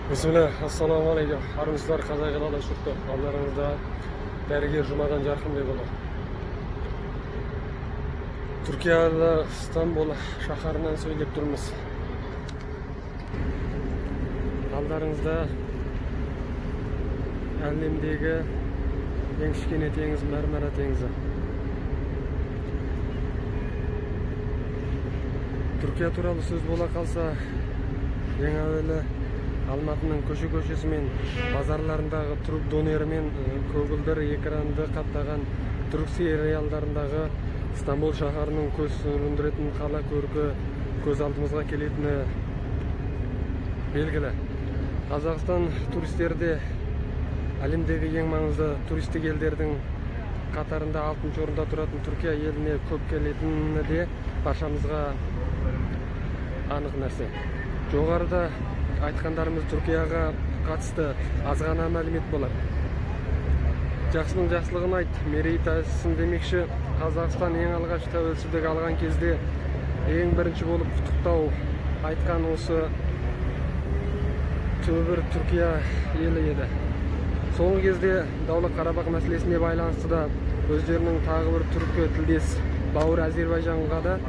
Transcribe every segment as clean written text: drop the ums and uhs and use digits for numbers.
Бисмилля, ассаламу алейкум. Армысыздар, қазақ елі жұрты. Алдарыңызда дәрігер Жұмадан Жарқынбекұлы. Түркияда Стамбул шаһарынан сөйлеп тұрмыз. Алдарыңызда әлемдегі ең кішкене теңіз Мармара теңізі. Түркия туралы сөз бола қалса, ең әуелі Алматының көше-көшесі мен базарларындағы түрік донері мен көгілдір экранды қаптаған түрік сериалдарындағы Стамбул шаһарының көз сүріндіретін қала көркі көз алдымызға келетіні белгілі. Қазақстан туристері де әлемдегі ең маңызды туристік елдердің қатарында 6-шы орында тұратын Түркия еліне көп келетіні де баршамызға анық нәрсе. Жоғарыда айтқандарымыз Түркияға қатысты аз ғана мәлімет болар. Жақсының жақсылығын айт, мерей тасысын демекші, Қазақстан ең алғаш тәуелсіздік алған кезде ең бірінші болып құттықтау айтқан осы түбір Түркия елі еді. Соңғы кезде Даулы Қарабақ мәселесіне байланысты да өздерінің тағы бір түркі тілдес бауыр Әзербайжанға да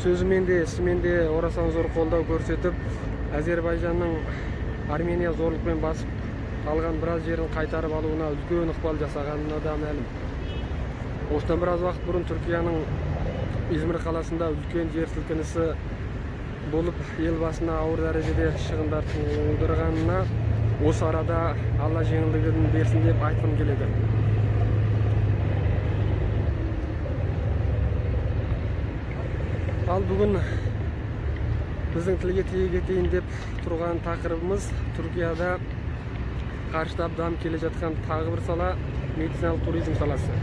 сөзімен де ісімен де орасан зор қолдау көрсетіп, Әзербайжанның Армения зорлықпен басып алған біраз жерін қайтарып алуына үлкен ықпал жасағанына да мәлім. Осыдан біраз уақыт бұрын Түркияның Измир қаласында үлкен жер сілкінісі болып, ел басына ауыр дәрежеде шығындар тудырғанына осы арада Алла жеңілдігін берсін деп айтқым келеді. Ал бүгін біздің тілге тиек етейін деп тұрған тақырыбымыз Түркияда қарыштап дамып келе жатқан тағы бір сала медициналық туризм саласы.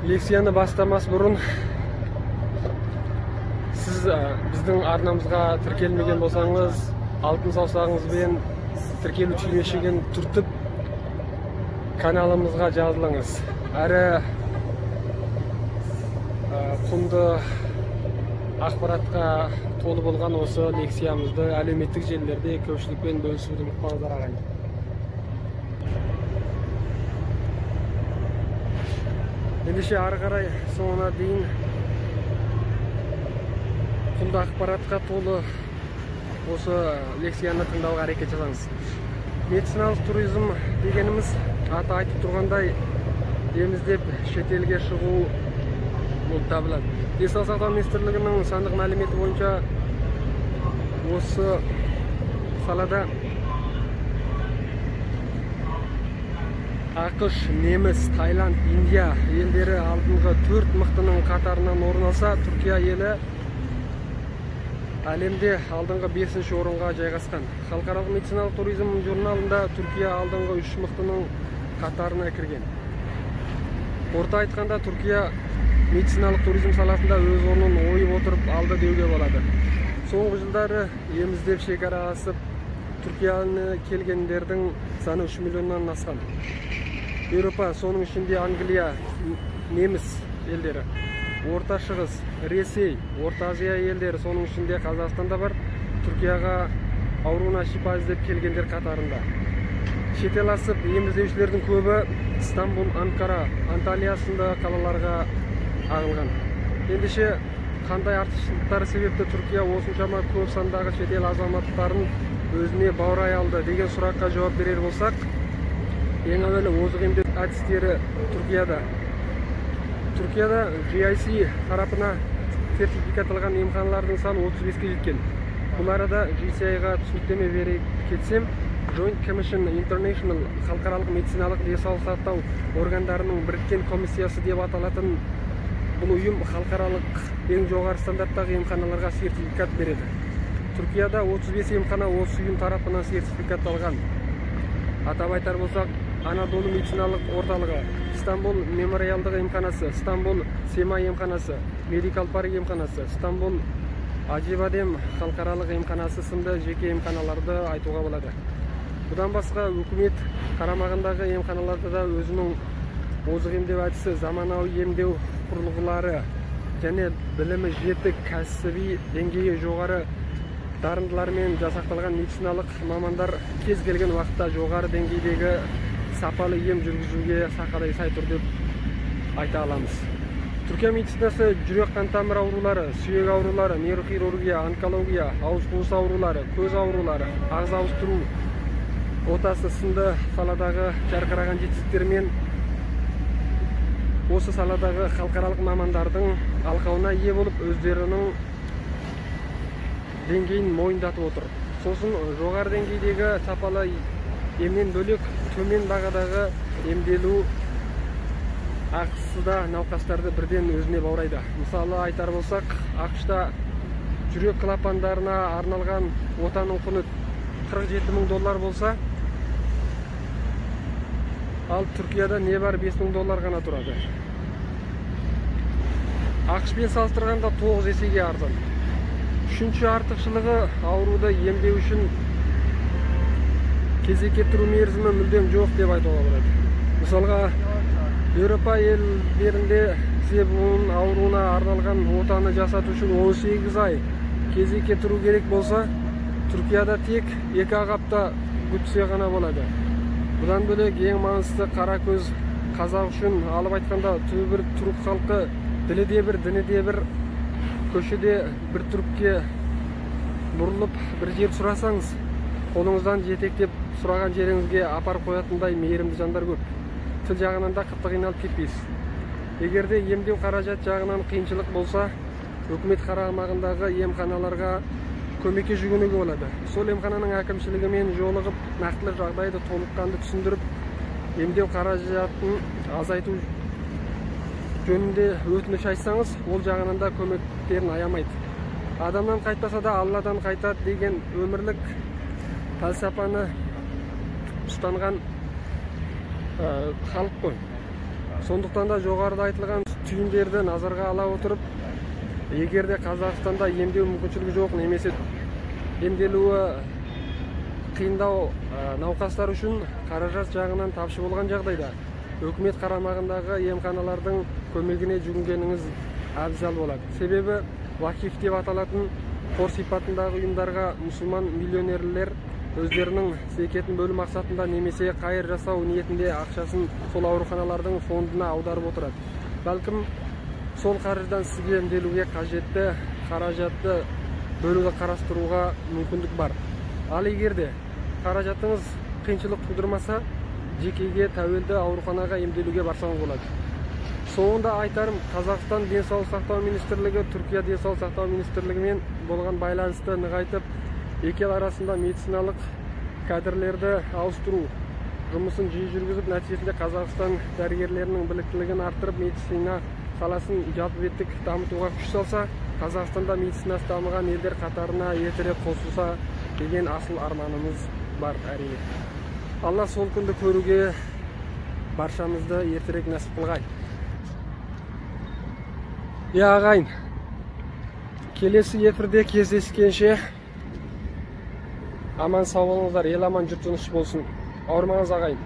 Лекцияны бастамас бұрын сіз біздің арнамызға тіркелмеген болсаңыз, алтын саусағыңызбен тіркелу түймешігін түртіп каналымызға жазылыңыз. Әрі құнды ақпаратқа толы болған осы лекциямызды әлеуметтік желілерде көпшілікпен бөлісуді ұмытпаңыздар, ағайын. Ендеше ары қарай соңына дейін құнды ақпаратқа толы осы лекцияны тыңдауға әрекет жасаңыз. Медициналық туризм дегеніміз аты айтып тұрғандай ем іздеп шетелге шығу болып табылады. Денсаулық сақтау министрлігінің сандық мәліметі бойынша осы салада АҚШ, неміс, Таиланд, Индия елдері алдыңғы 4 мықтының қатарынан орын алса, Түркия елі әлемде алдыңғы 5-ші орынға жайғасқан. Халықаралық медициналық туризм журналында Түркия алдыңғы 3 мықтының қатарына кірген. Орта айтқанда, Түркия медициналық туризм саласында өз орнын ойып отырып алды деуге болады. Соңғы жылдары ем іздеп шекара асып Түркияны келгендердің саны 3 миллионнан асқан. Еуропа, соның ішінде Англия, неміс елдері, Орта Шығыс, Ресей, Орта Азия елдері, соның ішінде Қазақстанда бар, Түркияға ауруына шипа іздеп келгендер қатарында. Шетел асып ем іздеушілердің көбі Стамбул, Анкара, Анталия сынды қалаларға ағылған. Ендеше қандай артықшылықтары себепті Түркия осыншама көп сандағы шетел азаматтарын өзіне баурай алды деген сұраққа жауап берер болсақ, ең әуелі озық емдеу әдістері Түркияда. Түркияда GIC тарапына сертификат алған емханалардың саны 35-ке жеткен. Бұл арада GCI-ға түсініктеме бере кетсем, Joint Commission International халықаралық медициналық денсаулық сақтау органдарының біріккен комиссиясы деп аталатын бұл ұйым халықаралық ең жоғары стандарттағы емханаларға сертификат береді. Түркияда 35 емхана осы ұйым тарапынан сертификат алған. Атап айтар болсақ, Анадолу медициналық орталығы, Стамбул мемориалдық емханасы, Стамбул Сема емханасы, Медикал Парк емханасы, Стамбул Ажибадем халықаралық емханасы сынды жеке емханаларды айтуға болады. Бұдан басқа үкімет қарамағындағы емханаларда да өзінің озық емдеу әдісі, заманауи емдеу құрылғылары және білімі жетік, кәсіби деңгейі жоғары Дарындылармен жасақталған медициналық мамандар кез келген уақытта жоғары деңгейдегі сапалы ем жүргізуге сақадай сай тұр деп айта аламыз. Түркия медицинасы жүрек қан тамыр аурулары, сүйек аурулары, нейрохирургия, онкология, ауыз қуыс аурулары, көз аурулары, ағза ауыстыру отасы сынды саладағы жарқыраған жетістіктермен осы саладағы халықаралық мамандардың алқауына ие болып, өздерінің деңгейін мойындатып отыр. Сосын жоғары деңгейдегі сапалы емнен бөлек төмен бағадағы емделу ақысы да науқастарды бірден өзіне баурайды. Мысалы айтар болсақ, АҚШ-та жүрек клапандарына арналған отаның құны 47 мың доллар болса, ал Түркияда небәрі 5 мың доллар ғана тұрады. АҚШ-пен салыстырғанда 9 есеге арзан. Үшінші артықшылығы, ауруды емдеу үшін кезекке тұру мерзімі мүлдем жоқ деп айтуға болады. Мысалға, Еуропа елдерінде тізе буын ауруына арналған отаны жасату үшін 18 ай кезекке тұру керек болса, Түркияда тек 2-ақ апта күтсе ғана болады. Бұдан бөлек ең маңыздысы, қара көз қазақ үшін, алып айтқанда түбі бір түрік халқы, ділі де бір, діні де бір. Көшеде бір түрікке бұрылып бір жер сұрасаңыз, қолыңыздан жетектеп сұраған жеріңізге апарып қоятындай мейірімді жандар көп. Тіл жағынан да қатты қиналып кетпейсіз. Егер де емдеу қаражат жағынан қиыншылық болса, үкімет қарамағындағы емханаларға көмекке жүгінуге болады. Сол емхананың әкімшілігімен жолығып, нақтылы жағдайды толыққанды түсіндіріп, емдеу қаражатын азайту жөнінде өтініш айтсаңыз, ол жағынан да көмектерін аямайды. Адамнан қайтпаса да Алладан қайтады деген өмірлік пәлсапаны ұстанған халық қой. Сондықтан да жоғарыда айтылған түйіндерді назарға ала отырып, егер де Қазақстанда емдеу мүмкіншілігі жоқ немесе емделуі қиындау науқастар үшін қаражат жағынан тапшы болған жағдайда үкімет қарамағындағы емханалардың көмегіне жүгінгеніңіз абзал болады. Себебі вакиф деп аталатын қор сипатындағы ұйымдарға мұсылман миллионерлер өздерінің зекетін бөлу мақсатында немесе қайыр жасау ниетінде ақшасын сол ауруханалардың фондына аударып отырады. Бәлкім сол қаржыдан сізге емделуге қажетті қаражатты бөлуді қарастыруға мүмкіндік бар. Ал егер де қаражатыңыз қиыншылық тудырмаса, жекеге тәуелді ауруханаға емделуге барсаңыз болады. Соңында айтарым, Қазақстан денсаулық сақтау министрлігі Түркия денсаулық сақтау министрлігімен болған байланысты нығайтып, екі ел арасында медициналық кадрлерді ауыстыру жұмысын жиі жүргізіп, нәтижесінде Қазақстан дәрігерлерінің біліктілігін арттырып, медицина саласын жалпы беттік дамытуға күш салса, Қазақстанда медицинасы дамыған елдер қатарына ертерек қосылса деген асыл арманымыз бар әрине. Алла сол күнді көруге баршамызды ертерек нәсіп қылғай. Я ағайын, келесі эфирде кездескенше аман сау болыңыздар, ел аман, жұрт тыныш болсын. Ауырмаңыз ағайын.